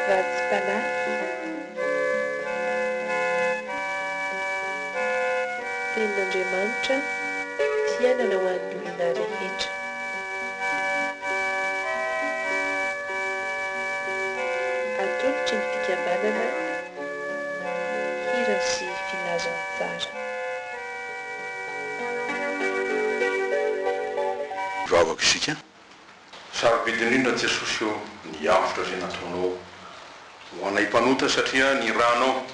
Vatsim-panahy. Tenin'Andriamanitra, fiainana ho an'ny olona rehetra. Atolotry ny fikambanana Hira sy Filazantsara. Hivavaka isika. Sarobidy indrindra Jesosy o ny avotra izay nataonao ho anay mpanota satria ny ranao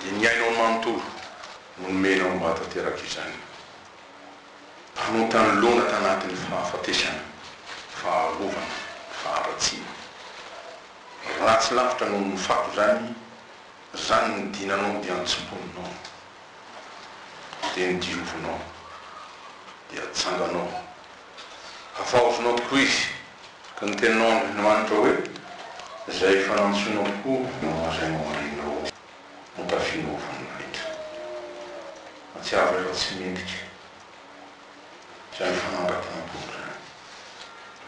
dia ny ainao manontolo no nomenao mba hahatanteraka izany. Mpanota nilona tanatin'ny fahafatesana, fahalovana, faharatsiana. Ratsy lavitra noho ny fako izany, izany ny dinanao dia antsimponinao, dia ny diovinao, dia atsanganao. Havaozinao tokoa izy, ka ny teninao Andriamanitra hoe, Izay efa nantsoinao tokoa no lazainao arinao, notafianao voninahitra. Mahatsiaro efa tsy mendrika izany fanandratanam-po izany,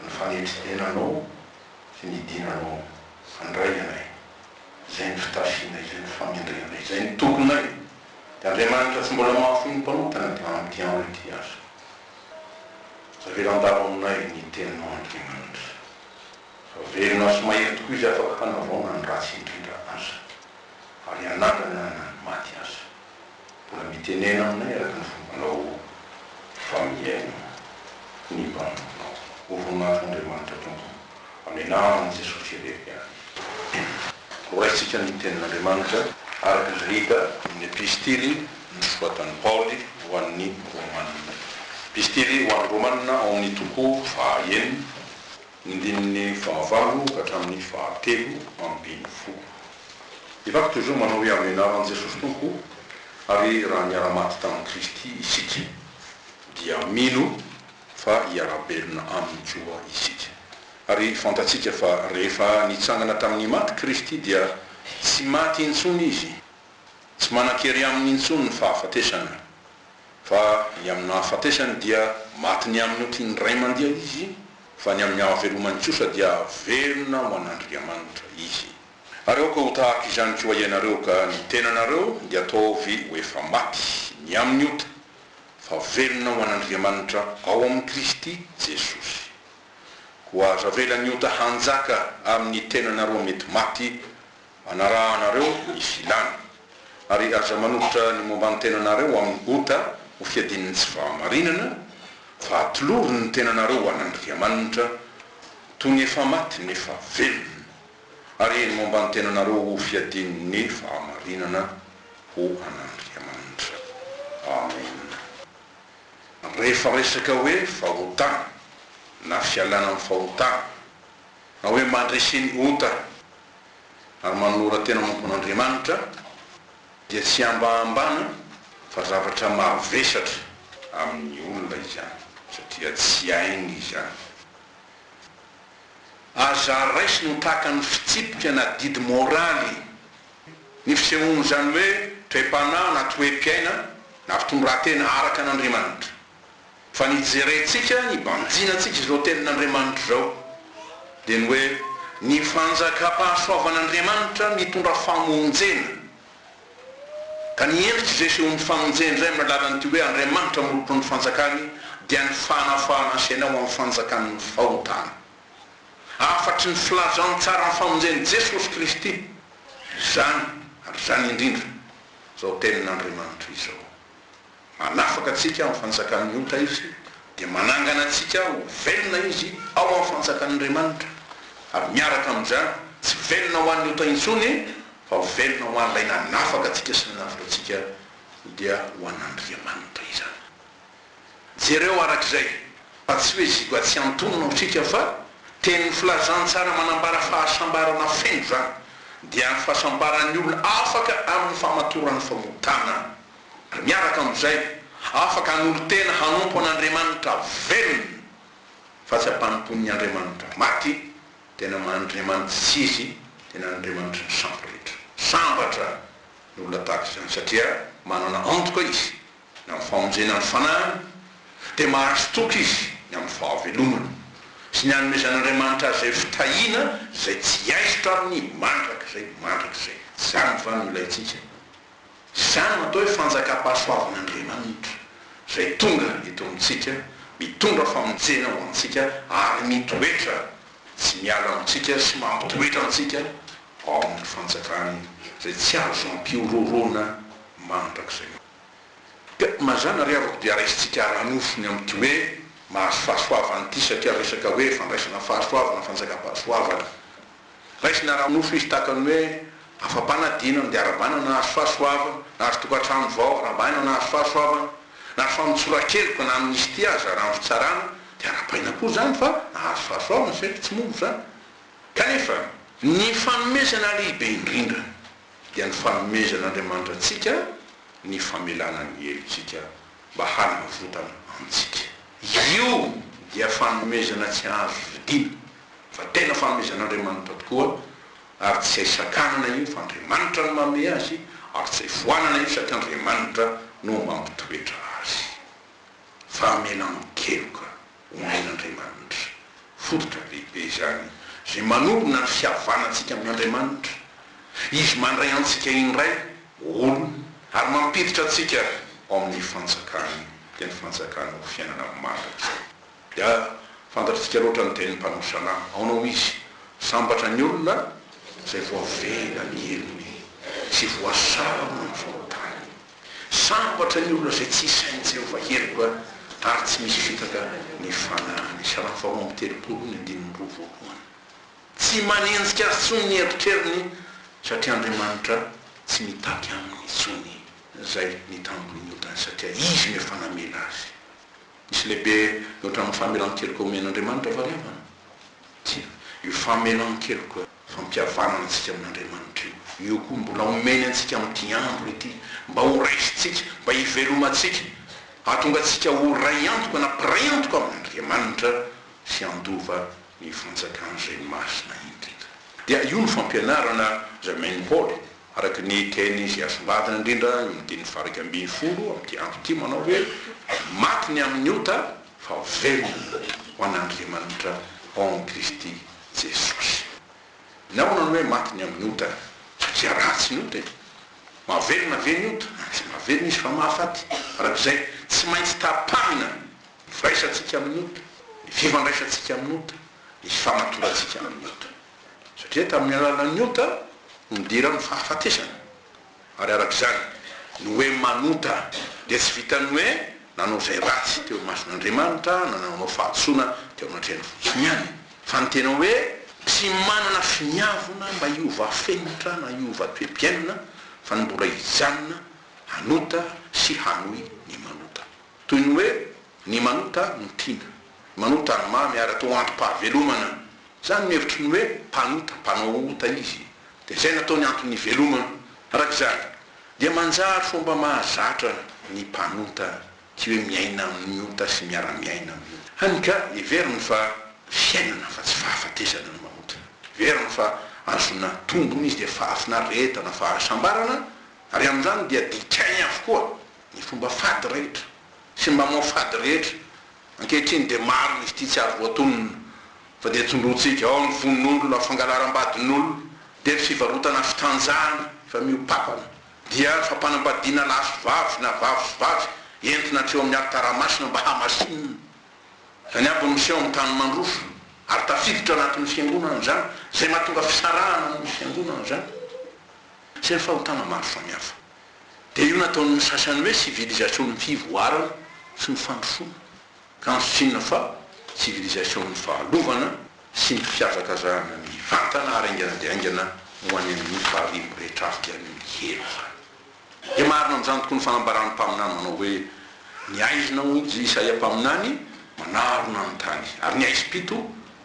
fa ny fanetri-tenanao sy ny hidinanao handray anay, izay ny fitafianay, izay ny famendrehanay, izay ny tokinay, dia Andriamanitra tsy mbola mahafoy ny mpanota na dia amin'ity andro ity aza. Aza avela handalo aminay ny teninao Andriamanitra, fa velona sy mahery tokoa izy afaka hanavao na ny ratsy indrindra aza, ary hanangana na ny maty aza. Mbola mitenena aminay araka ny fombanao fa mihaino ny mpanomponao. Ho voninahitr' Andriamanitra Tompo, amin'ny anaran'i Jesosy irery ihany. Amena. Horaisintsika ny Tenin'Andriamanitra araka izay hita amin'ny Epistily nosoratan'i Paoly ho an'ny Romanina. Epistily ho an'ny Romanina ao amin'ny toko fahaenina, ny andininy fahavalo ka hatramin'ny fahatelo ambinifolo. Hivako toy izao manao hoe amin'ny anaran'i Jesosy Tompo, ary raha niara-maty tamin'i Kristy isika, dia mino fa hiara-belona Aminy koa isika. Ary fantatsika fa rehefa nitsangana tamin'ny maty Kristy dia tsy maty intsony Izy, tsy manan-kery Aminy intsony ny fahafatesana, fa ny amin'ny nahafatesany dia maty ny amin'ny ota indray mandeha Izy, fa ny amin'ny hahavelomany kosa dia velona ho an'Andriamanitra Izy. Ary aoka ho tahaka izany koa ianareo, ka ny tenanareo dia ataovy ho efa maty ny amin'ny ota, fa velona ho an'Andriamanitra ao amin'i Kristy Jesosy. Koa aza avela ny ota hanjaka amin'ny tenanareo mety maty anarahanareo ny filany. Ary aza manolotra ny momba ny tenanareo amin'ny ota ho fiadian'ny tsy fahamarinana, fa atolory ny tenanareo ho an'Andriamanitra, toy ny efa maty nefa velona, ary ny momba ny tenanareo ho fiadian'ny fahamarinana ho an'Andriamanitra. Amena. Rehefa resaka hoe fahotana, na fialana amin'ny fahotana, na hoe mandresy ny ota, ary manora-tena manompo an'Andriamanitra, dia tsy hambahambana fa zavatra mavesatra amin'ny olona izany, satria tsy hainy izany. Aza raisina ho tahaka ny fitsipika na didy moraly ny fisehoan'izany hoe toe-panahy na toe-piaina na fitondran-tena araka an'Andriamanitra. Fa ny hijerentsika, ny hibanjinantsika izao tenin'Andriamanitra izao, dia ny hoe ny fanjakam-pahasoavan'Andriamanitra mitondra famonjena. Ka ny endrika izay isehoan'ny famonjena izay amin'ny alalan'ity hoe Andriamanitra molotro ny fanjakany dia ny fanafahana ny sainao amin'ny fanjakan'ny fahotana. Hafatry ny filazantsaran'ny famonjen'i Jesosy Kristy izany ary izany indrindra izao tenin'Andriamanitra izao. Manafaka antsika amin'ny fanjakan'ny ota Izy, dia manangana antsika ho velona Izy ao amin'ny fanjakan'Andriamanitra, ary miaraka amin'izany, tsy velona ho an'ny ota intsony, fa velona ho an'Ilay nanafaka antsika sy nanavotra antsika, dia ho an'Andriamanitra izany. Jereo arak'izay, fa tsy hoe ziga tsy antonona isika fa tenin'ny filazantsara manambara fahasambarana feno izany, dia ny fahasambaran'ny olona afaka amin'ny famatoran'ny fahotana. Ary miaraka amin'izay, afaka hanolo-tena hanompo an'Andriamanitra velona, fa tsy hampanompoan'ny andriamanitra maty, tena Andriamanitra tsy izy, tena Andriamanitry ny sampy rehetra. Sambatra ny olona tahaka izany, satria manana antoka izy ny amin'ny famonjena ny fanahiny, dia mahazo toky izy ny. ny amin'ny fahavelomana sy ny hanomezan'Andriamanitra azy izay fitahiana izay tsy haisotra aminy mandrakizay mandrakizay. Izany va no ilaintsika? Izany no atao hoe fanjakam-pahasoavan'Andriamanitra izay tonga eto amintsika, mitondra famonjena ho antsika ary mitoetra tsy miala amintsika sy mampitoetra antsika ao amin'ny fanjakany izay tsy azo ampihorohoroana mandrakizay. Ka mazàna ry havako dia raisintsika ara-nofo ny amin'ity hoe mahazo fahasoavana ity satria resaka hoe fandraisana fahasoavana, fanjakam-pahasoavana. Raisina ara-nofo izy tahaka ny hoe afa-panadinana dia arahabaina nahazo fahasoavana, nahazo tokantrano vao, arahabaina nahazo fahasoavana, nahazo famotsoran-keloka na amnistie aza raha ny fitsarana dia arahabaina koa izany fa nahazo fahasoavana satria tsy momba izany. Kanefa ny fanomezana lehibe indrindra dia ny fanomezan'Andriamanitra antsika ny famelana ny helotsika mba hanavotana antsika. Io dia fanomezana tsy azo vidiana, fa tena fanomezan'Andriamanitra tokoa, ary tsy hay sakanana io fa Andriamanitra no manome azy, ary tsy hay foanana io satria Andriamanitra no mampitoetra azy. Famelan-keloka omen'Andriamanitra. Fototra lehibe izany, izay manorina ny fihavanantsika amin'Andriamanitra. Izy mandray antsika indray ho olony, ary mampiditra antsika ao amin'ny fanjakany, dia ny fanjakany ho fiainana mandrakizay. Dia fantatritsika loatra ny tenin'ny mpanao salamo. Aona hoy izy, Sambatra ny olona izay voavela ny helony sy voasarona ny fahotany. Sambatra ny olona izay tsy isain'i Jehovah heloka ary tsy misy fitaka ny fanahiny. Salamo faharoa amby telopolo, ny andininy roa voalohany. Tsy manenjika azy intsony ny eritreriny, satria Andriamanitra tsy mitaky aminy intsony izay nitambin'ny otany, satria Izy no efa namela azy. Misy lehibe mihoatra amin'ny famelan-keloka omen'Andriamanitra va ry havana? Tsia. Io famelan-keloka fampihavanana antsika amin'Andriamanitra io, io koa mbola omeny antsika amin'ity andro ity, mba ho raisintsika, mba hivelomantsika, hahatonga antsika ho ray antoka na mpiray antoka amin'Andriamanitra sy handova ny fanjakany izay masina indrindra. Dia io no fampianarana izay omen'i Paoly, araka ny teny izay asongadina indrindra eo amin'ny andininy faha-11 amin'ity andro ity manao hoe, Maty ny amin'ny ota fa velona ho an'Andriamanitra ao amin'i Kristy Jesosy. Nahoana no hoe maty ny amin'ny ota? Satria ratsy ny ota e! Mahavelona ve ny ota? Tsy mahavelona izy fa mahafaty. Araka izay, tsy maintsy tapahina ny firaisantsika amin'ny ota, ny fifandraisantsika amin'ny ota, ny fifamatorantsika amin'ny ota. Satria tamin'ny alalan'ny ota no nidiran'ny fahafatesana. Ary araka izany, ny hoe manota dia tsy vitan'ny hoe nanao izay ratsy teo imason'Andriamanitra na nanao fahadisoana teo anatrehany fotsiny ihany, fa ny tena hoe tsy manana finiavana mba hiova fenitra na hiova toe-piainana fa ny mbola hijanona hanota sy hanohy ny manota. Toy ny hoe ny manota no tiana. Ny manota no mamy ary atao antom-pahavelomana. Izany no hevitry ny hoe mpanota, mpanao ota izy. Dia izay nataony antony hivelomana. Araka izany, dia manjary fomba mahazatra ny mpanota ity hoe miaina amin'ny ota sy miara-miaina amin'ny ota. Hany ka heveriny fa fiainana fa tsy fahafatesana ny manota. Heveriny fa azona tombony izy dia fahafinaretana, fahasambarana, ary amin'izany dia dikainy avokoa ny fomba fady rehetra sy ny mamoafady rehetra. Ankehitriny dia maro izy ity tsy ary voatonona fa dia tsondrointsika ao ny vononolona, fangalaram-badin'olona, dia ny fivarotana fitanjahana efa mihoa-papana, dia ny fampanambadiana lahy sy vavy na vavy sy vavy entina hatreo amin'ny alitara masina mba hamasinina. Izany aby no miseho amin'ny tany mandroso ary tafiditra anatin'ny fiangonana izany, izay mahatonga fisarahana amin'ny fiangonana izany sy ny fahotana maro samihafa. Dia io nataon'ny sasany hoe sivilizasiôn'ny fivoarana sy ny fandrosoana. Kanjo tsy inona fa sivilizasiôn'ny fahalovana sy ny fihazakazahana mivantana ary haingana dia haingana ho any amin'ny farihy mirehitra afo dia any amin'ny helo izany. Dia marina amin'izany tokoa ny fanambaran'ny mpaminany manao hoe, Ny haizina, hoy i Isaia mpaminany, manarona ny tany, ary ny haizim-pito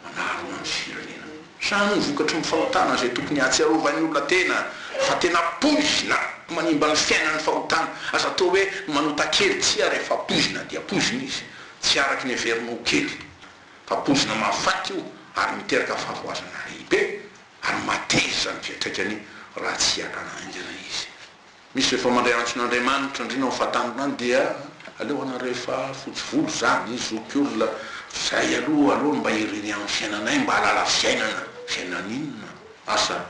manarona ny firenena. Izany no vokatry ny fahotana izay tokony hahatsiarovan'ny olona tena fa tena poizina manimba ny fiainany ny fahotana. Aza atao hoe manota kely, tsia rehefa poizina dia poizina izy, tsy araka ny heverina ho kely fa poizina mahafaty io ary miteraka fahavoazana lehibe ary mateza ny fiantraikany raha tsy ialana haingana izy. Misy rehefa mandray antson'Andriamanitra ndry nao fatanina any dia aleo anareo efa fotsy volo zany, zoky olona, Zay aloha aloha no mba iriny amin'ny fiainanay mba hahalala fiainana. Fiainana inona? Asa,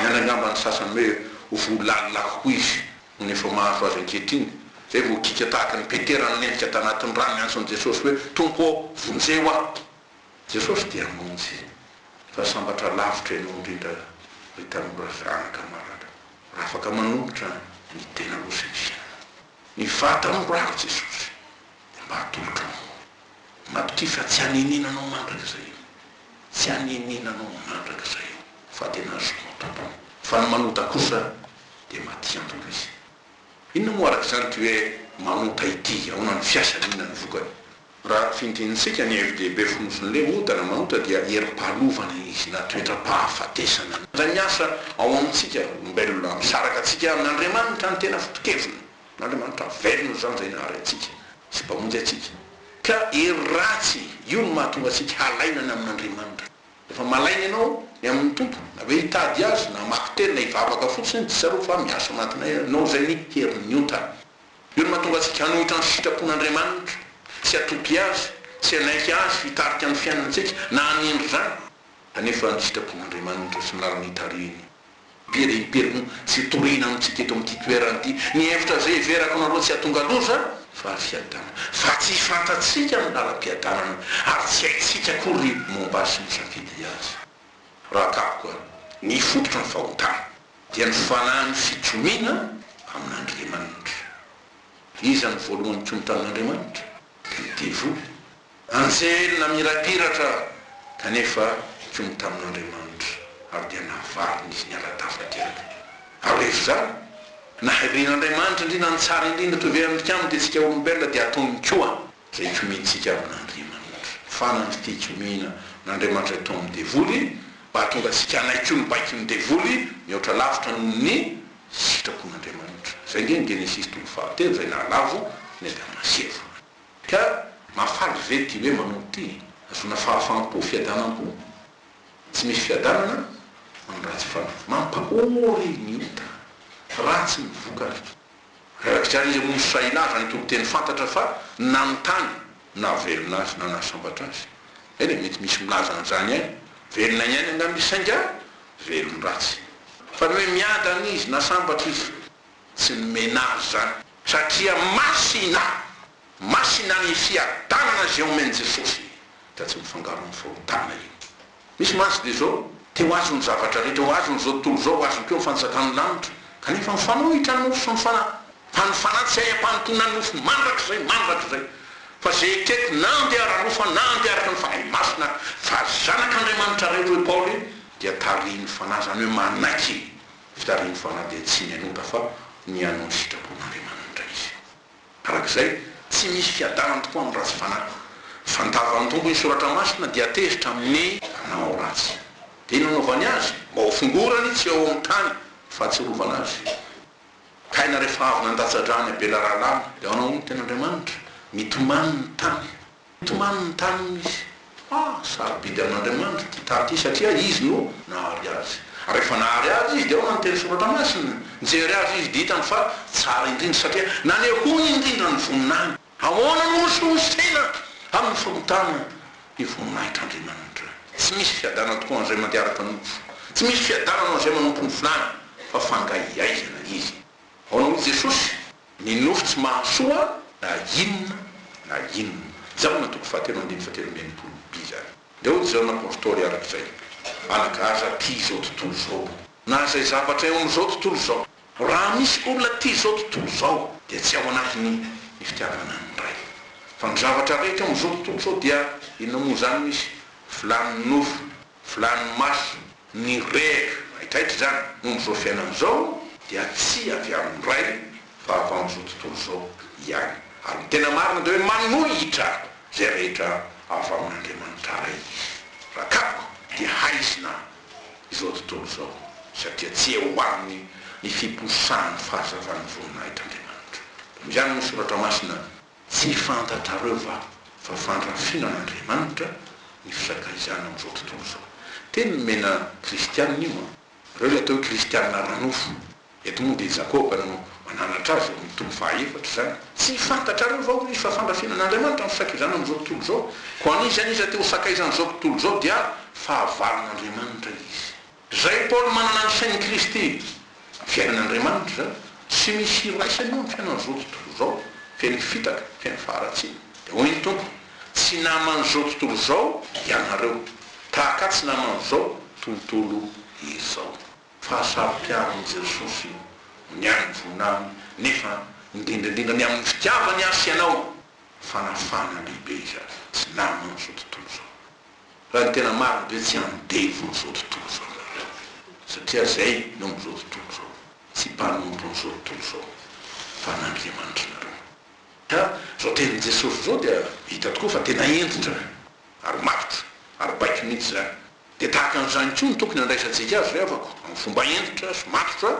miandry angamba ny sasany hoe ho voa lalina kokoa izy noho ny efa mahazo azy ankehitriny. Zay vao kiaka tahaka an'i Petera nilentika tanatin'ny rano niantso an'i Jesosy hoe, Tompo ô, vonjeo aho! Jesosy dia hamonjy. Fa sambatra lavitra ianao indrindra ry tanora zanaka malala, raha afaka manolotra ny tenanao sy ny fiainanao. Ny fahatanorako Jesosy dia mba atolotro anao. Matokia fa tsy hanenenanao mandrakizay io. Tsy hanenenanao mandrakizay io. Fa tena azonao Tompo. Fa ny manota kosa dia matiantoka izy. Inona moa araka izany ity hoe manota ity? Ahoana ny fiasany? Inona ny vokany? Raha fintinintsika ny hevi-dehibe fonosin'ilay hoe ota na manota dia herim-pahalovana izy na toetram-pahafatesana. Izay miasa ao amintsika olombelona, misaraka antsika amin'Andriamanitra ny tena foto-keviny. Andriamanitra velona izany izay nahary antsika sy Mpamonjy antsika. Ka hery ratsy io no mahatonga antsika halaina ny amin'Andriamanitra. Rehefa malaina ianao ny amin'ny Tompo, na hoe hitady Azy, na hamaky teny, na hivavaka fotsiny, tsy tsarovy fa miasa ao anatinao izay ny herin'ny ota. Io no mahatonga antsika hanohitra ny sitrapon'Andriamanitra, tsy hatoky Azy, tsy hanaiky Azy hitarika ny fiainantsika, na hanendry izany. Kanefa ny sitrapon'Andriamanitra sy ny lalana itarihiny, impiry impiry moa tsy toriana amintsika eto amin'ity toerana ity, ny hevitra izay heverako anareo tsy hahatonga loza, fa fiadanana. Fa tsy fantatsika ny lalam-piadanana, ary tsy haintsika akory momba azy sy ny safidy azy. Raha kapoka ny fototry ny fahotana. Dia ny fanahin'ny fikomiana amin'Andriamanitra. Iza no voalohany nikomy tamin'Andriamanitra? Dia ny devoly. Anjely namirapiratra kanefa nikomy tamin'Andriamanitra, ary dia navarina izy niala tafateraka. Ary rehefa izany, na heverin'Andriamanitra indrindra ny tsara indrindra toy ve amintsika aminy dia isika olombelona dia ataony koa izay ikomiantsika amin'Andriamanitra. Fa na ny fikomiana an'Andriamanitra atao amin'ny devoly mba hahatonga antsika hanaiky koa ny baikon'ny devoly mihoatra lavitra noho ny sitrapon'Andriamanitra. Izay ange ny Genesisy toko fahatelo izay nahalavo ny Adama sy Eva. Ka mahafaly ve ity hoe manao ity? Ahazoana fahafaham-po, fiadanam-po? Tsy misy fiadanana amin'ny ratsy fanahy. Mampahory ny ota. Ratsy ny vokany. Araka izany, iza moa no sahy hilaza ny toriteny fantatra fa nanontany na velona azy na nahasambatra azy? Eny e, mety misy milaza an'izany ihany. Velona ihany angamba izy saingy velon-dratsy. Fa ny hoe miadana izy na sambatra izy, tsy nomena azy izany satria masina! Masina ny fiadanana izay omen'i Jesosy ka tsy mifangaro amin'ny fahotana io. Misy mantsy dia izao, te ho azony ny zavatra rehetra, ho azony izao tontolo izao, ho azony koa ny fanjakan'ny lanitra, kanefa mifanohitra ny nofo sy ny fanahy. Fa ny fanahy tsy hay ampanompoana ny nofo mandrakizay mandrakizay. Fa izay ekeko na andeha ara-nofo na andeha araka ny Fanahy Masina, fa zanak'Andriamanitra rehetra hoy Paoly, dia tarihin'ny Fanahy, izany hoe manaiky fitarihin'ny Fanahy dia tsy ny hanota fa ny hanao ny sitrapon'Andriamanitra izy. Araka izay, tsy misy fiadanana tokoa amin'ny ratsy fanahy. Fandavan'ny Tompo ny Soratra Masina dia tezitra amin'ny mpanao ratsy. Dia inona no anaovany azy? Mba ho fongorany tsy eo amin'ny tany fahatsiarovana azy. Kaina rehefa avy nandatsa-drà an'i Abela rahalahiny, dia ahoana hoy ny Tenin'Andriamanitra? Mitomany ny tany. Mitomany ny taniny izy. Ah, sarobidy amin'Andriamanitra ity tany ity satria Izy no nahary azy. Ary rehefa nahary azy Izy dia ahoana ny teny soratra masina? Nijery azy Izy dia hitany fa tsara indrindra satria nanehoany indrindra ny voninahiny. Ahoana no hosihosena amin'ny fahotana ny voninahitr'Andriamanitra? Tsy misy fiadanana tokoa an'izay mandeha araka ny nofo. Tsy misy fiadanana ho an'izay manompo ny filàny fa fangaihaizana izy. Ahoana hoy Jesosy? Ny nofo tsy mahasoa na inona na inona. Jaona toko fahatelo andininy fahatelo amby 60 by izany. Dia hoy Jaona Apostoly araka izay, Anaka, aza tia izao tontolo izao, na izay zavatra eo amin'izao tontolo izao. Raha misy olona tia izao tontolo izao, dia tsy ao anatiny ny fitiavana ny Ray. Fa ny zavatra rehetra eo amin'izao tontolo izao dia inona moa izany misy? Filàn'ny nofo, Filàn'ny maso, ny rehaka, haitraitra izany, momba izao fiainana izao dia tsy avy amin'ny Ray fa avy amin'izao tontolo izao ihany. Ary ny tena marina dia hoe manohitra izay rehetra avy amin'Andriamanitra Ray izy. Raha kapoka dia haizina izao tontolo izao satria tsy eo aminy ny fiposahan'ny fahazavan'ny voninahitr'Andriamanitra. Izany no Soratra Masina. Tsy fantatrareo va fa fandrafiana an'Andriamanitra ny fisakaizana amin'izao tontolo izao? Teny nomena kristianina io an! Ireo ilay atao hoe kristianina ara-nofo. Eto moa dia Jakoba no mananatra azy eo amin'ny toko fahaefatra izany. Tsy fantatrareo va hoy izy fa fandrafiana an'Andriamanitra ny fisakezana amin'izao tontolo izao? Koa an'iza n'iza te ho sakaizan'izao tontolo izao dia fahavalon'Andriamanitra izy. Izay Paoly manana ny sain'i Kristy, fiainan'Andriamanitra izany, tsy misy iraisany io amin'ny fiainan'izao tontolo izao, feno fitaka, feno faharatsiana. Dia hoy ny Tompo, Tsy naman'izao tontolo izao ianareo, tahaka Ahy tsy naman'izao tontolo izao. Fahasaro-piaron'i Jesosy ny amin'ny voninahiny, nefa indrindra indrindra ny amin'ny fitiavany ahy sy ianao. Fanafahana lehibe izany, tsy naman'izao tontolo izao. Raha ny tena marina dia tsy andevon'izao tontolo izao nareo, satria zay no amin'izao tontolo izao, tsy mpanompon'izao tontolo izao, fa an'Andriamanitra nareo. Ka izao tenin'i Jesosy izao dia hita tokoa fa tena hentitra ary matotra ary baiko mihitsy izany. Dia tahaka an'izany koa no tokony handraisantsika azy ry havako, amin'ny fomba hentitra sy matotra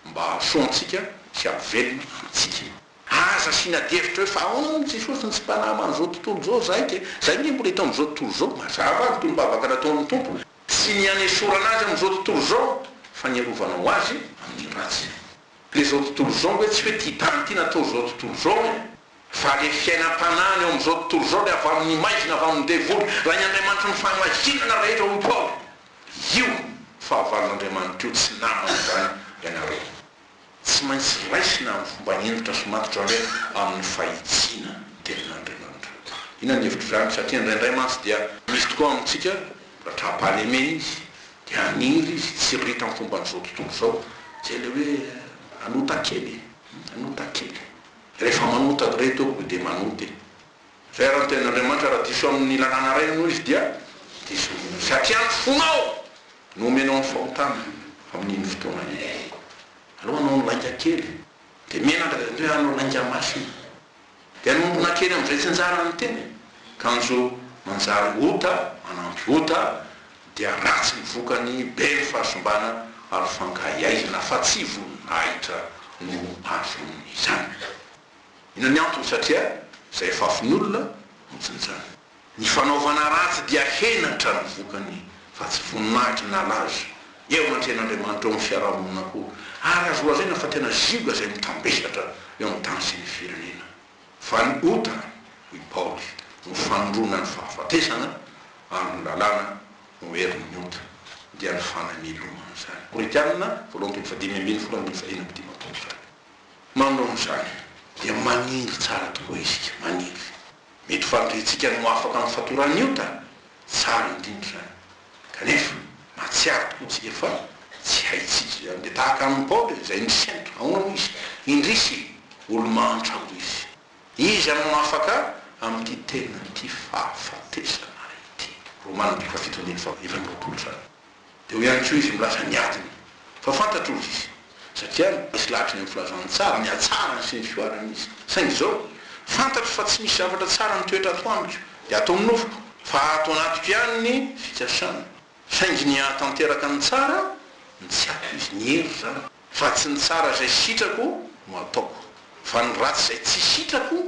mba hahasoa antsika sy hahavelona antsika. Aza asiana adihevitra hoe fa ahoana moa Jesosy no tsy mpanama an'izao tontolo izao zahay ke, zahay nge mbola eto amin'izao tontolo izao, mazava ary ny tonom-bavaka nataon'ny Tompo, tsy ny hanesorana azy amin'izao tontolo izao fa ny hiarovanao azy amin'ny ratsy. Le zao tontolo izao nge tsy hoe ty tany ty natao zao tontolo izao e, fa le fiainam-panahiny eo amin'izao tontolo izao le avy amin'ny maizina avy amin'ny devoly, rain'ny Andriamanitry ny fahamazinana rehetra hoy Paoly, io fahavalon'Andriamanitra io tsy namana izany ianareo. Tsy maintsy raisina amin'ny fomba hentitra sy matotra hoe amin'ny fahitsiana ny Tenin'Andriamanitra. Inona ny hevitr'izany? Satria indraindray mantsy dia misy tokoa amintsika mbola tra-pahalemena izy, dia haniry izy tsy ritra amin'ny fomban'izao tontolo izao. Izay ilay hoe hanota kely e! Hanota kely. Rehefa manota re tompoko dia manota e! Izay ary ny Tenin'Andriamanitra, raha diso amin'ny lalàna iray ianao izy dia diso. Satria ny fonao no omenao ny fahotana amin'iny fotoana iny. Aleo hanao ny lainga kely, dia menatra dia hoe hanao lainga masina. Dia hanombona kely amin'izay tsinjara ny tena e. Kanjo manjary ota manampy ota dia ratsy ny vokany, be ny fahasimbana ary fankahiaizana fa tsy voninahitra no azon'izany. Inona ny antony? Satria izay afafin'olona no tsinjany. Ny fanaovana ratsy dia henatra ny vokany fa tsy voninahitra na laza eo anatrehan'Andriamanitra eo amin'ny fiarahamonina koa ary azo lazaina fa tena zioga izay mitambesatra eo amin'ny tany sy ny firenena. Fa ny ota, hoy Paoly, no fanondroana ny fahafatesana ary ny lalàna no herin'ny ota, dia ny fanamelomana izany. Korintiana voalohany toko fahadimy ambin'ny folo andininy fahenina amby dimampolo izany. Manoloana izany, dia maniry tsara tokoa isika, maniry. Mety ho faniriantsika ny ho afaka amin'ny fatoran'ny ota, tsara indrindra izany. Kanefa, mahatsiaro tokoa isika fa tsy haintsika izany. Dia tahaka an'i Paoly, izay nisento, ahoana hoy izy? Indrisy, olo-mahantra hoy izy. Iza no afaka amin'ity tenan'ity fahafatesana ity? Romana toko fahafito andininy faha-24 izany. Dia hoy ihany koa izy milaza ny adiny, fa fantatro hoy izy, satria nisy lahatry ny amin'ny filazantsara, ny hatsarany sy ny fihoarany izy. Saingy izao, fantatro fa tsy misy zavatra tsara mitoetra ato amiko, dia ato amin'ny nofoko, fa ato anatiko ihany ny fikasana. Saingy ny hahatanteraka ny tsara no tsy ato izy, ny hery izany, fa tsy ny tsara izay sitrako no ataoko, fa ny ratsy izay tsy sitrako,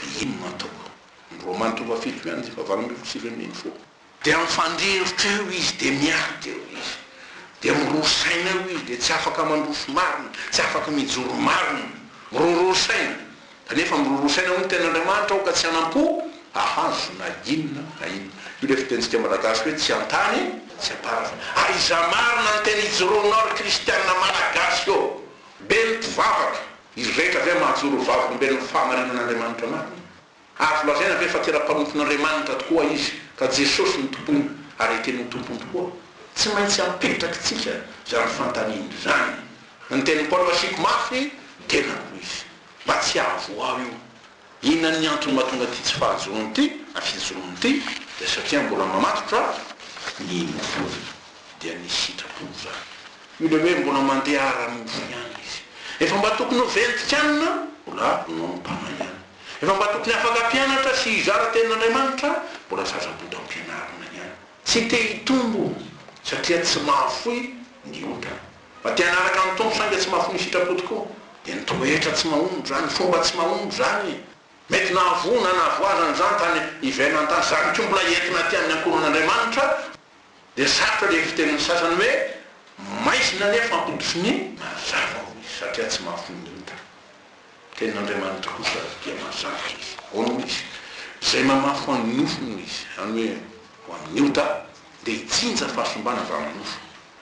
dia iny no ataoko. Ny Romana toko fahafito ihany, andininy fahavalo ambin'ny folo sy 19. Dia mifandrirotra eo izy, dia miady eo izy, dia miroa saina eo izy, dia tsy afaka mandroso marina, tsy afaka mijoro marina, miroroa saina. Kanefa miroroa saina hoy ny Tenin'Andriamanitra aoka tsy hanam-po hahazo na inona na inona. Io ilay fitenintsika malagasy hoe tsy an-tany, tsy am-para. Aiza marina ny tena ijoroanao ry kristiana malagasy ô? Be ny mpivavaka, izy rehetra ve mahajoro ho vavolombelon'ny fahamarinan'Andriamanitra marina? Azo lazaina ve fa tena mpanompon'Andriamanitra tokoa izy, ka Jesosy no tompony ary ekeny ho tompony tokoa? Tsy maintsy apetrakitsika izany fanontaniana izany. Ny tenin'i Paoly Asiako mafy ny tenako, hoy izy, mba tsy hahavoa ahy io. Inona ny antony mahatonga ity tsy fahajoroana ity na fijoroana ity? Dia satria mbola mamatotra ny nofo, dia ny sitrapo izany. Io ilay hoe mbola mandeha ara-nofo ihany izy. Efa mba tokony ho ventikanina, mbola nonom-panahy ihany. Efa mba tokony afaka hampianatra sy hizara tenin'Andriamanitra, mbola zaza bodo ampianarina ihany. Tsy te hitombo satria tsy mahafoy ny ota. Mba te hanaraka ny Tompo sainga tsy mahafoy ny sitrapo tokoa. Dia ny toetra tsy mahomby izany, ny fomba tsy mahomby izany. Mety nahavoa na nahavoazana izany tany ivelany tany, izany koa mbola entina aty amin'ny ankohonan'Andriamanitra. Dia sarotra ilay fitenin'ny sasany hoe maizina nefa ampodisiny mazava hoy izy satria tsy mahafoy ny ota. Tenin'Andriamanitra kosa dia mazava izy. Ahoana hoy izy? Izay mamafy ho an'ny nofony hoy izy, izany hoe ho amin'ny ota, dia hijinja fahasimbana avy amin'ny nofo.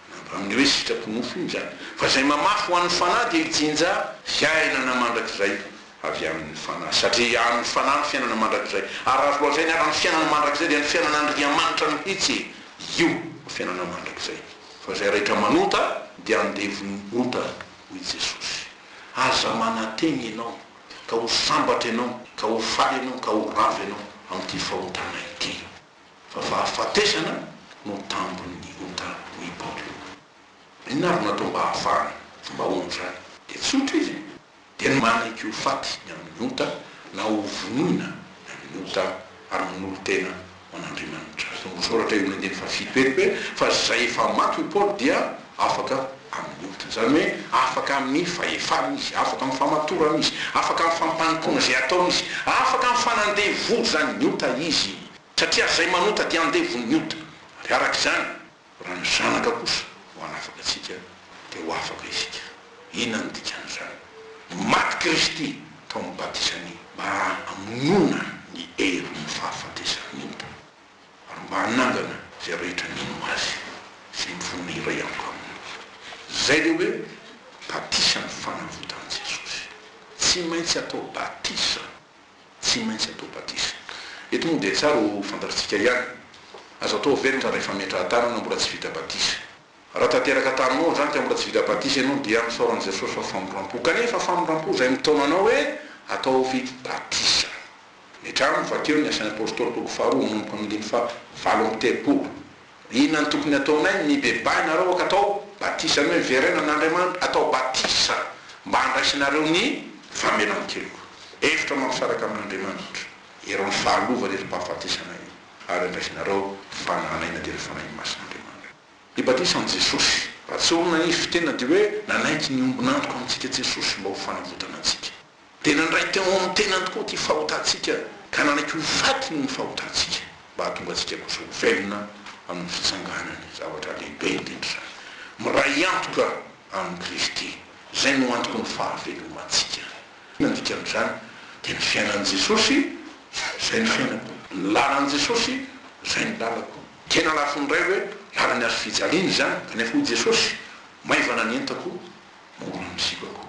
Na avy amin'ny hoe sitrapo nofo iny izany. Fa izay mamafy ho an'ny fanahy dia hijinja fiainana mandrakizay avy amin'ny fanahy. Satria an'ny fanahy ny fiainana mandrakizay. Ary raha azo lazaina ary ny fiainana mandrakizay dia ny fiainan'Andriamanitra mihitsy. Io no fiainana mandrakizay. Fa izay rehetra manota dia andevon'ny ota, hoy Jesosy. Aza manantena ianao ka ho sambatra ianao, ka ho faly ianao, ka ho ravo ianao amin'ity fahotana ity. Fa fahafatesana no tambin'ny ota, hoy i Paoly. Inona ary no atao mba hahafahana mba ho amin'izany? Dia tsotra izy e! Dia ny manaiky ho faty ny amin'ny ota na ho vonoina ny amin'ny ota ary manolo-tena ho an'Andriamanitra. Voasoratra eo amin'ny andininy fahafito eto hoe, fa izay efa maty hoy Paoly dia afaka amin'ny ota. Izany hoe afaka amin'ny fahefana izy, afaka amin'ny famatorana izy, afaka amin'ny fampanompoana izay ataony izy, afaka amin'ny fanandevozan'ny ota izy. Satria izay manota dia andevon'ny ota. Ary araka izany, raha ny Zanaka kosa no hanafaka antsika, dia ho afaka isika. Inona no dikan'izany? Maty Kristy tao amin'ny batisany mba hamonoana ny herin'ny fahafatesan'ny ota, ary mba hanangana izay rehetra mino Azy sy mivonona hiray antoka Aminy. Izay ilay hoe batisan'ny fanavotan'i Jesosy. Tsy maintsy atao batisa. Tsy maintsy atao batisa. Eto moa dia tsara ho fantatritsika ihany. Azo atao velona rehefa ametrahan-tanana mbola tsy vita batisa. Raha tanteraka taminao izany ka mbola tsy vita batisa ianao dia misaora an'i Jesosy fa famindram-po. Kanefa famindram-po izay mitaona anao hoe ataovy batisa. Metrano vakeo ny Asan'ny Apostoly toko faharoa manomboka amin'ny andininy faha 38. Inona no tokony hataonay? Mibebaha ianareo ka atao batisa, izany hoe miverena amin'Andriamanitra, atao batisa mba handraisanareo ny famelan-keloka. Efitra mampisaraka amin'Andriamanitra, eran'ny fahalovana herim-pahafatesana io, ary andraisanareo fanan'aina dia ny Fanahy Masin'Andriamanitra. Ny batisan'i Jesosy. Raha tsorina ny fitenina dia hoe nanaiky ny ombon'antoka amintsika Jesosy mba ho fanavotana antsika. Dia nandray teo amin'ny tenany tokoa ity fahotantsika ka nanaiky ho faty noho ny fahotantsika mba hahatonga antsika kosa ho velona amin'ny fitsanganany. Zavatra lehibe indrindra izany. Miray antoka amin'i Kristy. Izay no antoky ny fahavelomantsika. Inona ny dikan'izany? Dia ny fiainan'i Jesosy, izay ny fiainako. Ny lalan'i Jesosy, izay ny lalako. Tena lafiny iray hoe lalan'ny hazo fijaliana izany, kanefa hoy Jesosy, Maivana ny entako, mora ny zibako.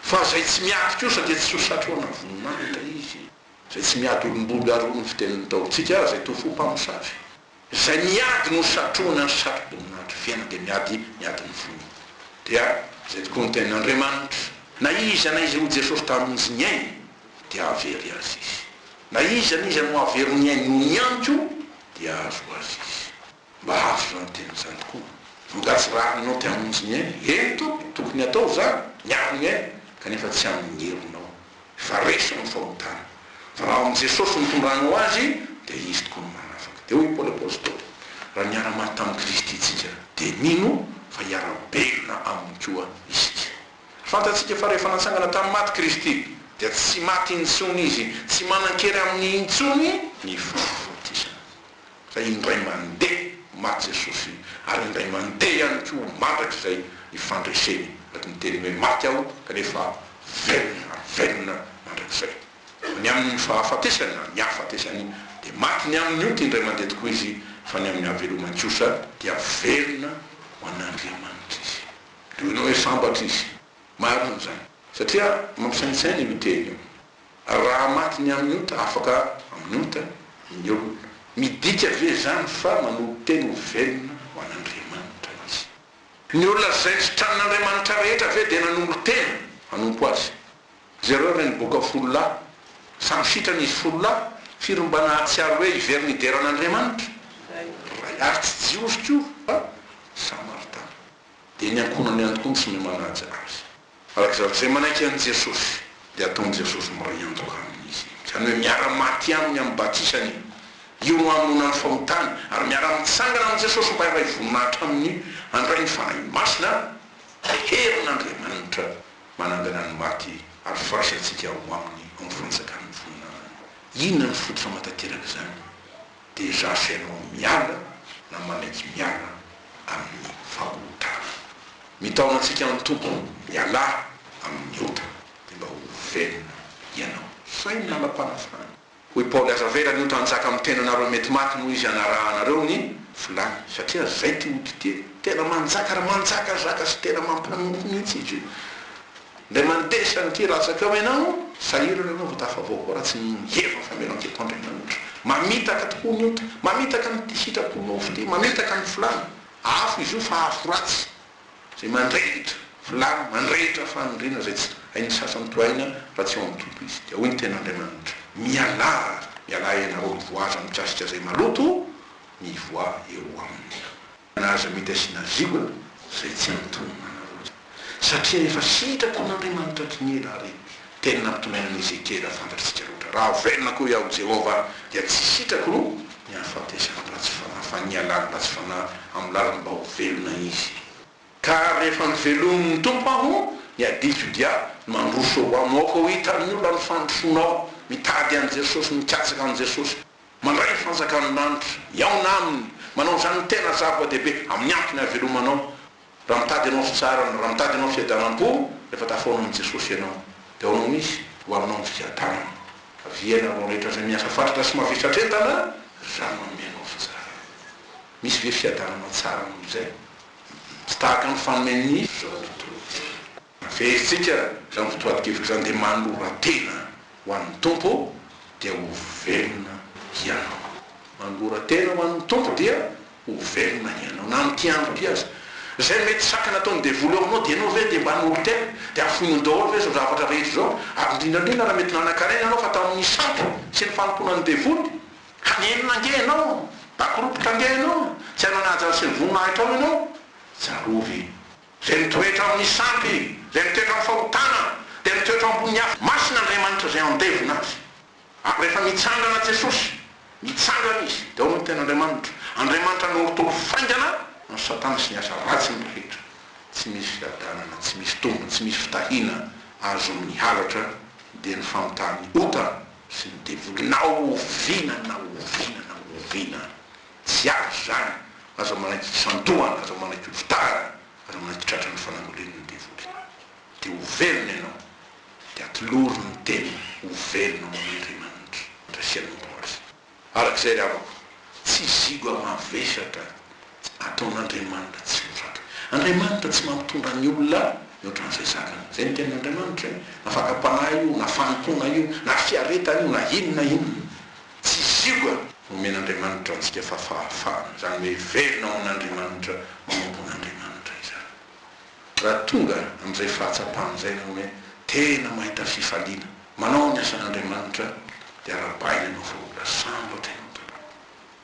Fa izay tsy miady kosa dia tsy ho satrohana voninahitra izy. Izay tsy miady olom-bolo ary hoy ny fitenin'ny Ntaolontsika, izay toa fo mpamosavy. Izay miady no satrohana ny satro-boninahitra. Fiainana dia miady ny adin'ny fony. Dia izay tokoa ny tenin'Andriamanitra. Na iza na iza hoy Jesosy tamin'izy ny ainy dia hahavery azy izy. Na iza na iza no hahavery ny ainy noho ny amiko dia hahazo azy izy. Mba hahazo izany teny izany tokoa. Angaha tsy rariny ianao te hamonjy ny ainy? Eny tompoko, tokony hatao izany, miaro ny aina, kanefa tsy amin'ny herinao. Efa resy ny fahotana. Fa raha ao amin'i Jesosy no itondranao azy, dia Izy tokoa no manafaka. Dia hoy i Paoly Apostoly, Raha niara-maty tamin'i Kristy isika, dia mino fa hiara-belona Aminy koa isika. Fantatsika fa rehefa natsangana tamin'ny maty Kristy, dia tsy maty intsony Izy, tsy manan-kery aminy intsony ny fahafatesana. Fa indray mandeha maty Jesosy ary indray mandeha ihany koa mandrakizay ny fandreseny araka ny teniny hoe maty aho kanefa velona ary velona mandrakizay. Fa ny amin'ny fahafatesany na ny hahafatesany dia maty ny amin'ny ota indray mandeha tokoa izy fa ny amin'ny havelomany kosa dia velona ho an'Andriamanitra izy. Dia hoy ianao hoe sambatra izy. Marina izany. Satria mampisaintsaina io teny io. Raha maty ny amin'ny ota, afaka amin'ny ota ny olona. Midika ve izany fa manolo-tena ho velona ho an'Andriamanitra izy? Ny olona izay nositranin'Andriamanitra rehetra ve dia nanolo-tena hanompo Azy? Jereo ireny boka fololahy. Samy sitrana izy fololahy. Firy no mba nahatsiaro hoe hiverina hidera an'Andriamanitra? Iray. Ary tsy Jiosy koa fa Samaritana. Dia ny ankohonany ihany koa no tsy mahay manaja azy. Araka izany, izay manaiky an'i Jesosy dia ataon'i Jesosy miray antoka aminy izy. Izany hoe miara-maty aminy amin'ny batisany. Io no hamonoana ny fahotany, ary miara-mitsangana amin'i Jesosy mba hiray voninahitra aminy handray ny Fanahy Masina, herin'Andriamanitra manangana ny maty ary firaisantsika ao aminy ao amin'ny fanjakan'ny voninahiny. Inona no fototra mahatanteraka izany? Dia izaho sy ianao miala na manaiky miala amin'ny fahotana. Mitaona antsika ny Tompo, mialà amin'ny ota, dia mba ho velona. velona hianao. Izay ny lalam-panafahana. Hoy Paoly, Aza avela ny ota hanjaka amin'ny tenanareo mety maty noho izy hanarahanareo ny filàny. Satria izay ity ota ity e. Tena manjaka ary manjakazaka sy tena mampanompo mihitsy izy io. Indray mandeha sanatria latsaka eo ianao, sahirana ianao vao tafavoaka raha tsy miheva ny famelan-kelokan'Andriamanitra. Mamitaka tokoa ny ota, mamitaka ny sitrapo nofo ity, mamitaka ny filàna. Afo izy io fa afo ratsy. Izay mandrehitra vilany, mandrehitra faniriana izay tsy hain'ny sasany tohaina raha tsy ao amin'ny Tompo izy. Dia hoy ny Tenin'Andriamanitra, Mialà, mialà ianareo mivoaza mikasika izay maloto, mivoaha eo aminy. Na aza mety asiana zioga izay tsy antonona anareo. Satria efa sitrapon'Andriamanitra hatry ny ela ary teny nampitondraina an'i Ezekiela fantatr'isika loatra, Raha velona koa Iaho Jehovah, dia tsy sitrako ny hahafatesan'ny ratsy fanahy, fa ny hialan'ny ratsy fanahy amin'ny lalany mba ho velona izy. Ka rehefa novelomin'ny Tompo aho, ny adidiko dia ny mandroso eo aminy. Aoka ho hitan'ny olona ny fandrosoanao, mitady an'i Jesosy, mikatsaka an'i Jesosy, mandray ny fanjakan'ny lanitra, mihaona Aminy, manao izany ho tena zava-dehibe amin'ny antony hahavelomanao. Raha mitady ianao fitsaharana, raha mitady ianao fiadanam-po, rehefa tafahaona amin'i Jesosy ianao, dia ao no misy ho aminao ny fiadanana. Avia ianareo rehetra izay miasa fatratra sy mavesatra entana, Izaho manome anao fitsaharana. Misy ve fiadanana tsara noho izay? Tsy tahaka ny fanomen'ny izao tontolo izao. Averintsika izany votoatin-kevitra izany dia manolora-tena ho an'ny Tompo dia ho velona hianao. Manolora-tena ho an'ny Tompo dia ho velona hianao. Na amin'ity andro ity aza. Izay mety sakana ataon'ny devoly eo aminao dia ianao ve dia mba hanolo-tena? Dia afoinao daholo ve izao zavatra rehetra izao? Ary indrindra indrindra raha mety nanan-karena ianao fa tamin'ny sampy sy ny fanompoana ny devoly. Hanenina ange ianao, bakoropotra ange ianao, tsy hanana haja sy ny voninahitrao ianao. Tsarovy. Izay mitoetra amin'ny sampy, izay mitoetra amin'ny fahotana, dia mitoetra ao ambonin'ny afo masina Andriamanitra izay handevona azy. Ary rehefa mitsangana Jesosy, mitsangana Izy, dia ao no tena Andriamanitra. Andriamanitra norotoro faingana an'i Satana sy ny asa ratsiny rehetra. Tsy misy fiadanana, tsy misy tombony, tsy misy fitahiana azo amin'ny halatra, dia ny famotahan'ny ota sy ny devoly na oviana na oviana na oviana. Tsy azo izany! Aza manaiky hisandohana, aza manaiky ho fitahana, aza manaiky tratran'ny fanangolen'ny devoly. Dia ho velona ianao. Dia atolory ny tena ho velona ho an'Andriamanitra. Sy hanompo Azy. Araka izay ry havako, tsy ziga mavesatra ataon'Andriamanitra tsy ho zaka. Andriamanitra tsy mampitondra ny olona mihoatra an'izay zakany. Izay ny tenin'Andriamanitra e! Na fakam-panahy io, na fanompoana io, na fiaretana io, na inona inona. Tsy zioga no omen'Andriamanitra antsika fa fahafahana, izany hoe velona ao amin'Andriamanitra, manompo an'Andriamanitra izany. Raha tonga amin'izay fahatsapana izay ianao hoe tena mahita fifaliana manao ny asan'Andriamanitra dia arahabaina ianao fa olona sambatra ianao tompoko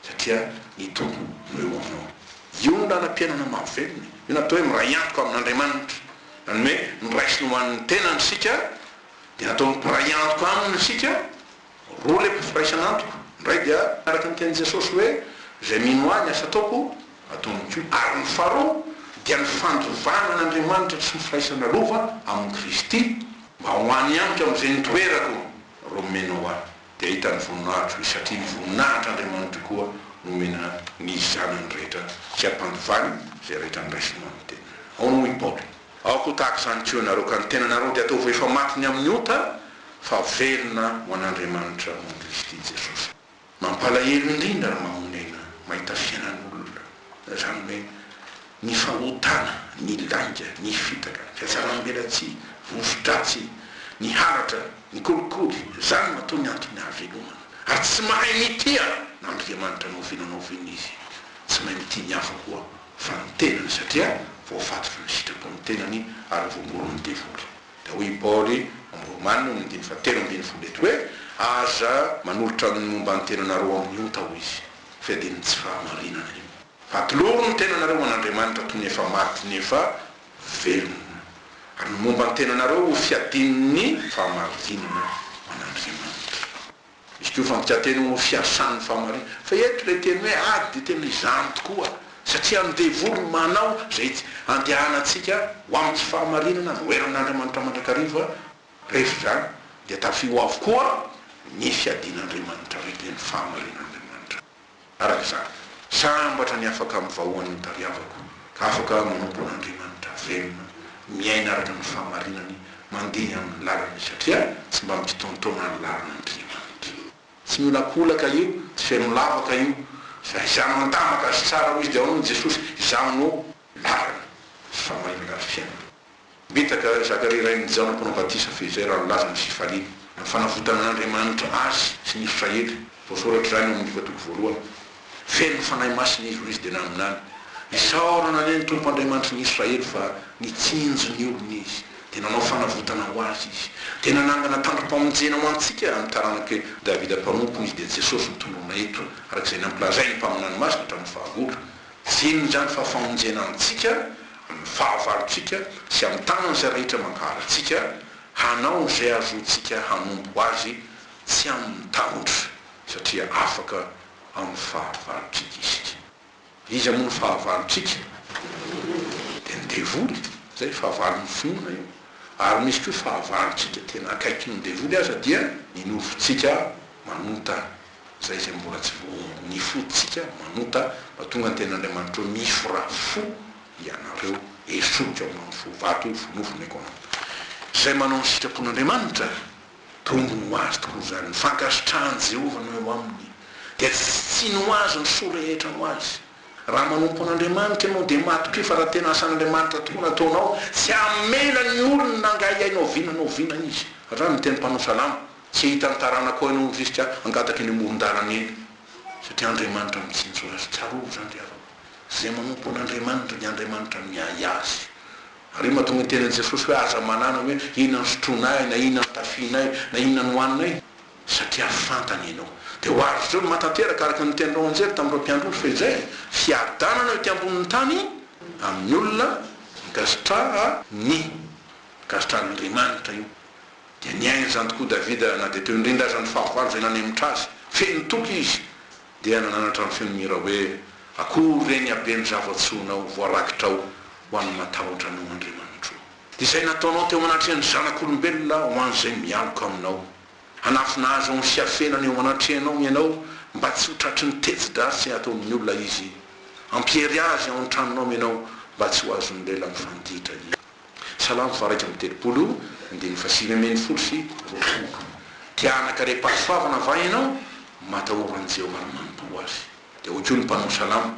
satria ny Tompo no eo aminao. Io no lalam-piainana mahavelona e! Io no atao hoe miray antoka amin'Andriamanitra. Izany hoe noraisiny ho an'ny tenany isika dia nataony mpiray antoka aminy isika Roa ilay firaisana antoka. Ny iray dia araka ny tenin'i Jesosy hoe, Izay mino Ahy, ny asa ataoko, ataony koa. Ary ny faharoa dia ny fandovana an'Andriamanitra sy ny firaisana lova amin'i Kristy, mba ho any amiko amin'izay nitoerako, Romenao ahy, dia hahita ny voninahitro izy, satria ny voninahitr'Andriamanitra koa nomena ny zanany rehetra sy hampandovany izay rehetra noraisiny ho an'ny tenany. Ahoana hoy i Paoly? Aoka ho tahaka izany koa ianareo, ka ny tenanareo dia ataovy ho efa maty ny amin'ny ota, fa velona ho an'Andriamanitra ao amin'i Kristy Jesosy. Mampalahelo indrindra ry mahonena mahita fiainan'olona izany hoe ny fahotana, ny lainga, ny fitaka, ny fihatsaram-belatsihy, vovo-dratsy, ny halatra, ny kolikoly, izany no atao ny antony hahavelomana. Ary tsy mahay mitia an'Andriamanitra na oviana na oviana izy. Tsy mahay mitia ny hafa koa fa ny tenany satria voafatotry ny sitrapon'ny tenany ary voamoron'ny devoly. Dia hoy i Paoly amin'ny Romana eo amin'ny andininy fahatelo ambin'ny folo eto hoe, Aza manolotra ny momba ny tenanareo amin'ny ota, hoy izy, fiadian'ny tsy fahamarinana io. Fa atolory ny tenanareo ho an'Andriamanitra toy ny efa maty nefa velona, ary ny momba ny tenanareo ho fiadian'ny fahamarinana ho an'Andriamanitra. Misy koa fandikan-teny hoe fiasan'ny fahamarinana. Fa eto ilay teny hoe ady dia tena izany tokoa, satria ny devoly no manao izay handehanantsika ho amin'ny tsy fahamarinana, anoheran'Andriamanitra mandrakariva. Rehefa izany dia tafio avokoa ny fiadian'Andriamanitra, dia ny fahamarinan'Andriamanitra. Araka izany, sambatra ny afaka amin'ny vahoan'ny tariavako, ka afaka manompo an'Andriamanitra velona. miaina araka ny fahamarinany, mandeha amin'ny lalany satria tsy mba mikitoantoana ny lalan'Andriamanitra. Tsy miolakolaka io, tsy feno lavaka io, fa izaho no andamaka azy tsara hoy izy dia ahoana hoy Jesosy, izaho no lalana sy fahamarinana ary fiainana. Metaka Zakaria rain'i Jaona mpanao batisa fehizay raha nilaza ny fifaliany amin'ny fanavotan'Andriamanitra azy sy ny Israely. Voasoratra izany ao amin'ny Lioka toko voalohany. Feno ny Fanahy Masina izy, hoy izy, dia naminany, Isaorana anie ny Tompo Andriamanitry ny Israely fa nitsinjo ny olony Izy, dia nanao fanavotana ho azy Izy, dia nanangana tandrom-pamonjena ho antsika amin'ny taranak'i Davida mpanompony Izy, dia Jesosy no tondroina eto, araka izay nampilazain'ny mpaminany masina hatramin'ny fahagola. Tsy inona izany fa famonjena antsika amin'ny fahavalontsika sy amin'ny tanan'izay rehetra mankahala antsika, hanao izay azontsika hanompo Azy tsy amin'ny tahotra, satria afaka amin'ny fahavalontsika isika. Iza moa no fahavalontsika? Dia ny devoly, izay fahavalon'ny finoana io. Ary misy koa fahavalontsika tena akaikin'ny devoly aza dia ny nofontsika manota. Zay izay mbola tsy voahombo ny fontsika manota mba tonga ny tenin'Andriamanitra hoe mifra fo ianareo esoriko aminao ny fo vato fo nofo omeko anao. Izay manao ny sitrapon'Andriamanitra tombony ho azy tokoa izany ny fankasitrahan'i Jehovah no eo aminy dia tsy tsiny ho azy ny soa rehetra ho azy. Raha manompo an'Andriamanitra ianao dia matokia fa raha tena asan'Andriamanitra tokoa no ataonao tsy hamela ny olona hangahiahy na oviana na oviana Izy. Hatrany ny teny mpanao salamo. Tsy hahita ny taranakao ianao jusqu'à hangataka eny amoron-dalana eny, satria Andriamanitra mitsinjo azy. Tsarovy izany ry havana. Izay manompo an'Andriamanitra dia Andriamanitra miahy azy. Ary io mahatonga ny tenin'i Jesosy hoe aza manana hoe inona no sotroinay, na inona no tafianay, na inona no hohaninay, satria fantany ianao. Dia ho azy ireo ny mahatanteraka araka ny tenin'ireo anjely tamin'ireo mpiandry ondry fehizay, fiadanana eo ety ambonin'ny tany amin'ny olona ankasitrahany. Ankasitrahan'Andriamanitra io. Dia niaina izany tokoa Davida, na dia teo indrindra aza ny fahavalo izay nanemotra azy. Feno toky izy, dia nananatra ny feony mihira hoe, Akory re ny haben'ny zava-tsoanao voarakitrao ho an'ny matahotra Anao, Andriamanitro! Dia izay nataonao teo anatrehan'ny zanak'olombelona ho an'izay mialoka aminao. Hanafina azy ao amin'ny fiafenana eo anatrehanao Ianao, mba tsy ho tratry ny teti-dratsy ataon'ny olona izy. Hampiery azy ao an-tranonao Ianao, mba tsy ho azon'ny lela mifanditra izy. Salamo faha 31, andininy faha 2019. Te hanan-karem-pahasoavana va ianao? Matahora an'i Jehovah ary manompoa azy. Dia hoy koa ny mpanao salamo,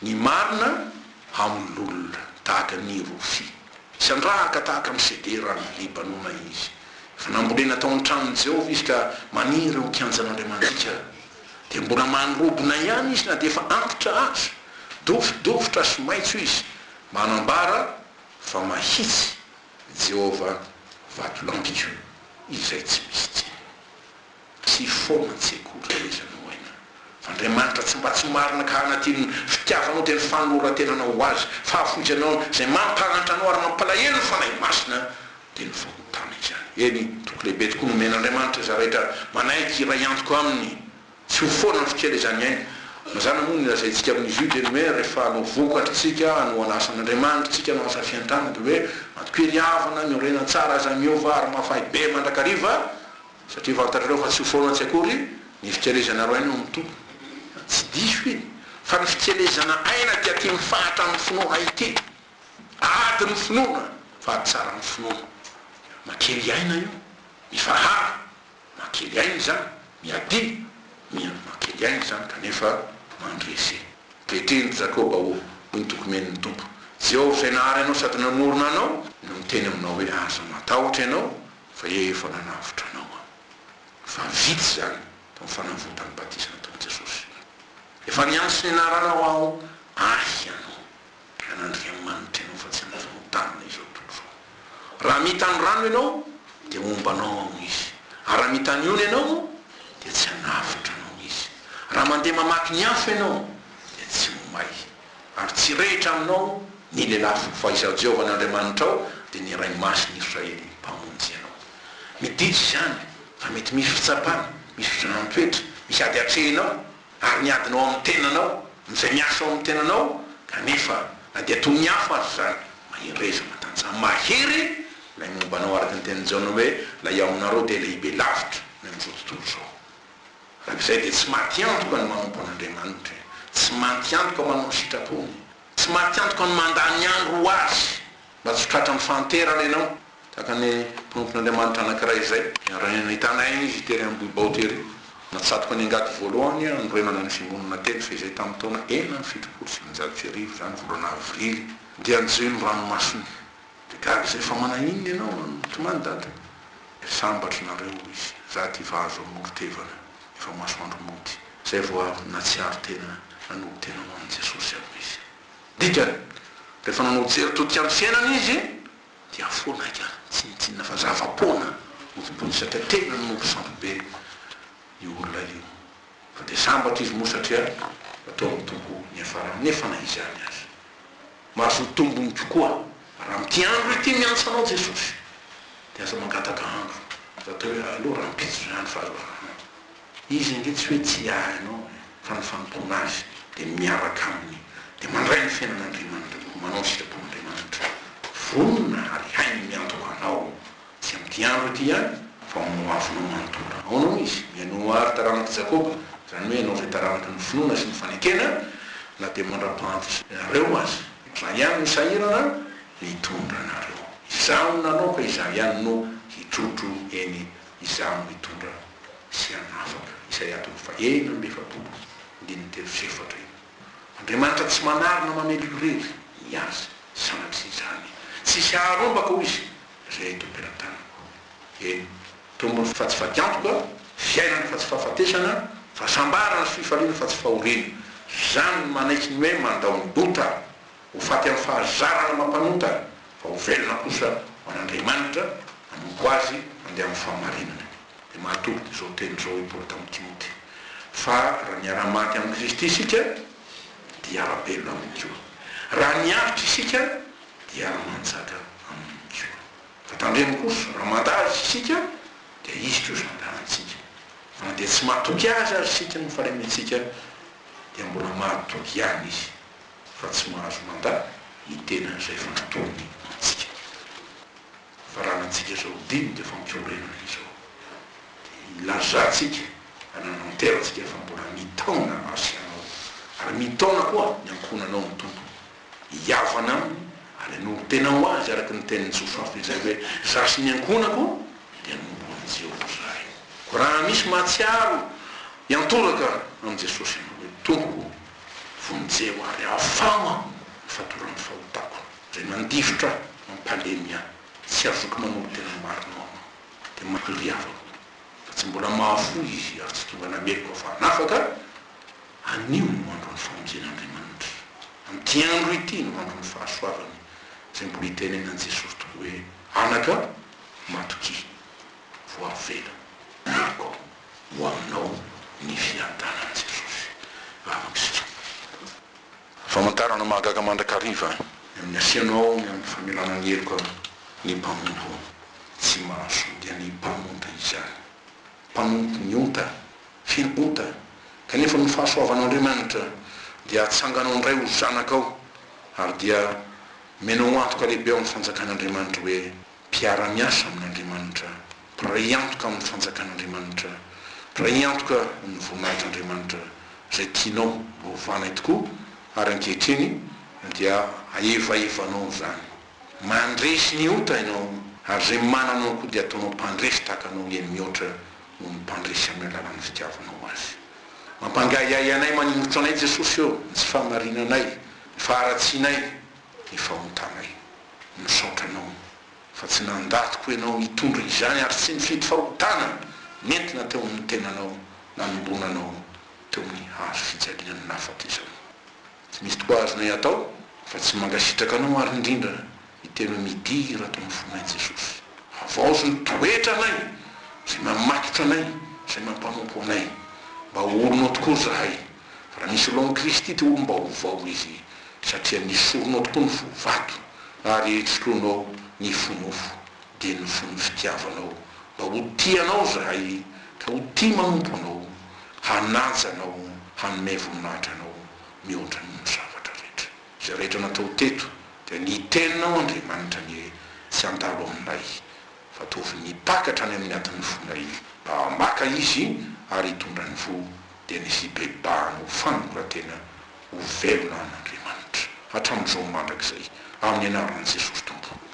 Ny marina hamololona tahaka ny rofia, sy handrahaka tahaka ny sedera any Libanona izy. Efa nambolena tao an-tranon'i Jehovah izy ka maniry eo an-kianjan'Andriamanitsika. Dia mbola mandrobona ihany izy na dia efa antitra aza. Dofodofotra sy maitso izy. Manambara Fa mahitsy Jehovah vatolampiko izay tsy misy tsiny. Tsy foana tsy akory ilay aina. Fa Andriamanitra tsy mba tsy marina ka hanadino ny fitiavanao dia ny fanoloran-tenanao ho Azy, fahafoizanao izay mampahantra anao ary mampalahelo ny Fanahy Masina dia ny fahotana izany. Eny, toky lehibe tokoa nomen'Andriamanitra izay rehetra manaiky hiray antoka Aminy. Tsy ho foana ny fikelezan'ny aina. Mazàna moa ny lazaintsika amin'izy io dia ny hoe rehefa hanao vokatra isika, hanohana asan'Andriamanitra isika, hanao asa fiantrana dia hoe matokia ry havana, miorena tsara, aza miova ary mahafahy be mandrakariva satria fantatrareo fa tsy ho foana tsy akory ny fikelezanareo aina ao amin'ny Tompo. Tsy diso iny fa ny fikelezana aina dia aty mifahatra amin'ny finoana ity. Ady ny finoana fa ady tsara ny finoana. Makely aina io, mifahara. Makely aina izany, miadia, miha makely aina izany kanefa mandrese. Ankehitriny ry Jakoba ô, hoy ny toky omen'ny Tompo, Jehovah izay nahary anao sady namorona anao no miteny aminao hoe, Aza matahotra ianao, fa efa nanavotra anao Aho. Efa vita izany tamin'ny fanavotan'ny batisa nataon'i Jesosy. Efa niantso ny anaranao Aho, Ahy ianao. An'Andriamanitra ianao fa tsy an'ny fahotana izao tontolo izao. Raha mita ny rano ianao dia homba anao ao Izy, ary raha mita ny ony ianao dia tsy hanavotra anao Izy. Raha mandeha mamaky ny afo ianao dia tsy ho may, ary tsy hirehitra aminao ny lelafo, fa Izaho Jehovah ny Andriamanitrao dia ny Iray Masin'i Israely Mpamonjy anao. Midika izany fa mety misy fitsapana, misy fizahan-toetra, misy ady atrehinao, ary ny adinao amin'ny tenanao, amin'izay miasa ao amin'ny tenanao, kanefa na dia toy ny afo aza izany, mahereza matanjaha, mahery ilay momba anao, araka ny tenin'i Jaona hoe, ilay ao aminareo dia lehibe lavitra noho amin'izao tontolo izao. Araka izay dia tsy maty antoka ny manompo an'Andriamanitra e! Tsy maty antoka manao ny sitrapony. Tsy maty antoka ny mandany andro ho Azy. Mba tsy ho tratran'ny fahanterana ianao. Tahaka ny mpanompon'Andriamanitra anankiray izay. Niara nahitana aina izy tery Ambohibao tery. Natsatoka ny angady voalohany hanorenana ny fiangonana teny fehizay tamin'ny taona 1976 izany, volana avrily. Dia nijohy ny ranomasony. Dia gaga izay fa manahinona ianao no mitomany dada? Sambatra nareo hoy izy, za ty vazo amoron-tevana, efa masoandro mody. Zay vao avy natsiaro tena nanolo-tena ho an'i Jesosy aho hoy izy. Dikany, rehefa nanao jery todika ny fiainana izy dia foana aika tsinontsinona fa zava-poana no tompony satria tena nanompo sampy be io olona io. Fa dia sambatra izy moa satria nataon'ny Tompo niafarany nefa na izany aza. Mahazo tombony kokoa raha amin'ity andro ity miantso anao Jesosy dia aza mangataka andro fa atao hoe aleo rahampitso izany fa aza andro. Izy ange tsy hoe tsy hiahy anao e, fa ny fanompoana Azy dia miaraka Aminy dia mandray ny fiainan'Andriamanitra koa manao ny sitrapon'Andriamanitra. Vonona ary hainy miantoka anao Tsy amin'ity andro ity ihany, fa amin'ny hoavinao manontolo. Ahoana hoy izy? Mihainoa àry taranak'i Jakoba, izany hoe ianao izay taranaky ny finoana sy ny fanekena, na dia mandra-pahantrareo aza. Izaho ihany no sahirana nitondra anareo. Izaho no nanao ka Izaho ihany no hitrotro, eny, Izaho no hitondra sy hanafaka. Isaia toko faha-46, andininy 3 sy 4 io. Andriamanitra tsy manary na mamely irery ny Azy, sanatria izany. Tsisy haharombaka, hoy Izy, izay eto am-pelatanako. Eny, tombony fa tsy fatiantoka, fiainana fa tsy fahafatesana, fahasambarana sy fifaliana fa tsy fahoriana. Izany no manaiky ny hoe mandao ny ota, ho faty amin'ny fahazarana mampanota, fa ho velona kosa ho an'Andriamanitra, hanompo Azy, handeha amin'ny fahamarinana. Dia mahatoky izao teny izao i Paoly tamin'i Timoty, Fa raha niara-maty amin'i Kristy isika, dia hiara-belona aminy koa. Raha niaritra isika, dia hiara-manjaka aminy koa. Fa tandremo kosa, raha mandà Azy isika, dia Izy kosa handà antsika. Fa na dia tsy matoky Azy aza isika noho ny fahalementsika, dia mbola mahatoky ihany Izy, fa tsy mahazo mandà ny tenany izay efa natolony antsika. Faranantsika izao dinika fampiorenana izao dia ilazantsika anananterantsika fa mbola mitaona azy ianao ary mitaona koa ny ankohonanao ny Tompo hihavana aminy ary hanolo-tena ho azy araka ny tenin'i Josoafa izay hoe izaho sy ny ankohonako dia hanompo an'i Jehovah izahay. Koa raha misy mahatsiaro hiantoraka amin'i Jesosy ianao hoe Tompoko vonjeo ary afaho aho ny fatoran'ny fahotako. Izay mandifotra ahy, mampalemy ahy, tsy azoko manolo-tena marina ho anao, dia mampiriavako, fa tsy mbola mahafoy Izy ary tsy tonga nameloka fa hanafaka, anio no andron'ny famonjen'Andriamanitra, amin'ity andro ity no andron'ny fahasoavany, izay mbola itenenan'i Jesosy tokoa hoe, Anaka, matokia, voavela ny helokao, ho aminao ny fiadanan'i Jesosy. Vavaka isika. Famantarana mahagaga mandrakariva ny amin'ny asianao ny amin'ny famelana ny heloka ny mpanompo tsy mahasoa dia ny mpanota izany. Mpanompo ny ota, feno ota, kanefa noho fahasoavan'Andriamanitra dia atsanganao indray ho zanakao ary dia omenao antoka lehibe ao amin'ny fanjakan'Andriamanitra hoe Mpiara-miasa amin'Andriamanitra, mpiray antoka amin'ny fanjakan'Andriamanitra, mpiray antoka amin'ny voninahitr'Andriamanitra, izay tianao mba hovanay tokoa, ary ankehitriny dia ahevahevanao izany. Mandresy ny ota ianao, ary izay manana anao koa dia ataonao mpandresy tahaka anao eny mihoatra noho ny mpandresy amin'ny alalan'ny fitiavanao azy. Mampangahiahy anay maningotra anay Jesosy ô, ny tsy fahamarinanay, ny faharatsianay, ny fahotanay. Misaotra anao fa tsy nandà tokoa ianao hitondra izany ary tsy nifidy fahotana nentina teo amin'ny tenanao nanombonanao teo amin'ny hazo fijaliana ny nahafatesanao. Tsy misy tokoa azonay atao fa tsy mankasitraka anao ary indrindra hiteny hoe midira ato amin'ny fonay Jesosy. Havaozy ny toetranay izay mamatotra anay, izay mampanompo anay mba ho olonao tokoa izahay. Fa raha misy olona ao amin'i Kristy dia olom-baovao izy. Satria nesorinao tokoa ny fo vato ary soloinao ny fo nofo, dia ny fon'ny fitiavanao, mba ho tia Anao izahay, ka ho tia manompo Anao, hanaja Anao, hanome voninahitra Anao mihoatra noho ny zavatra rehetra. Izay rehetra natao teto dia ny Teninao Andriamanitra anie tsy handalo aminay, fa ataovy mipaka hatrany amin'ny atin'ny fonay, mba hamaka izy ary hitondra ny voa, dia ny fibebahana ho fanoloran-tena ho velona an'Andriamanitra. hatramin'izao mandrakizay. Amin'ny anaran'i Jesosy Tompo.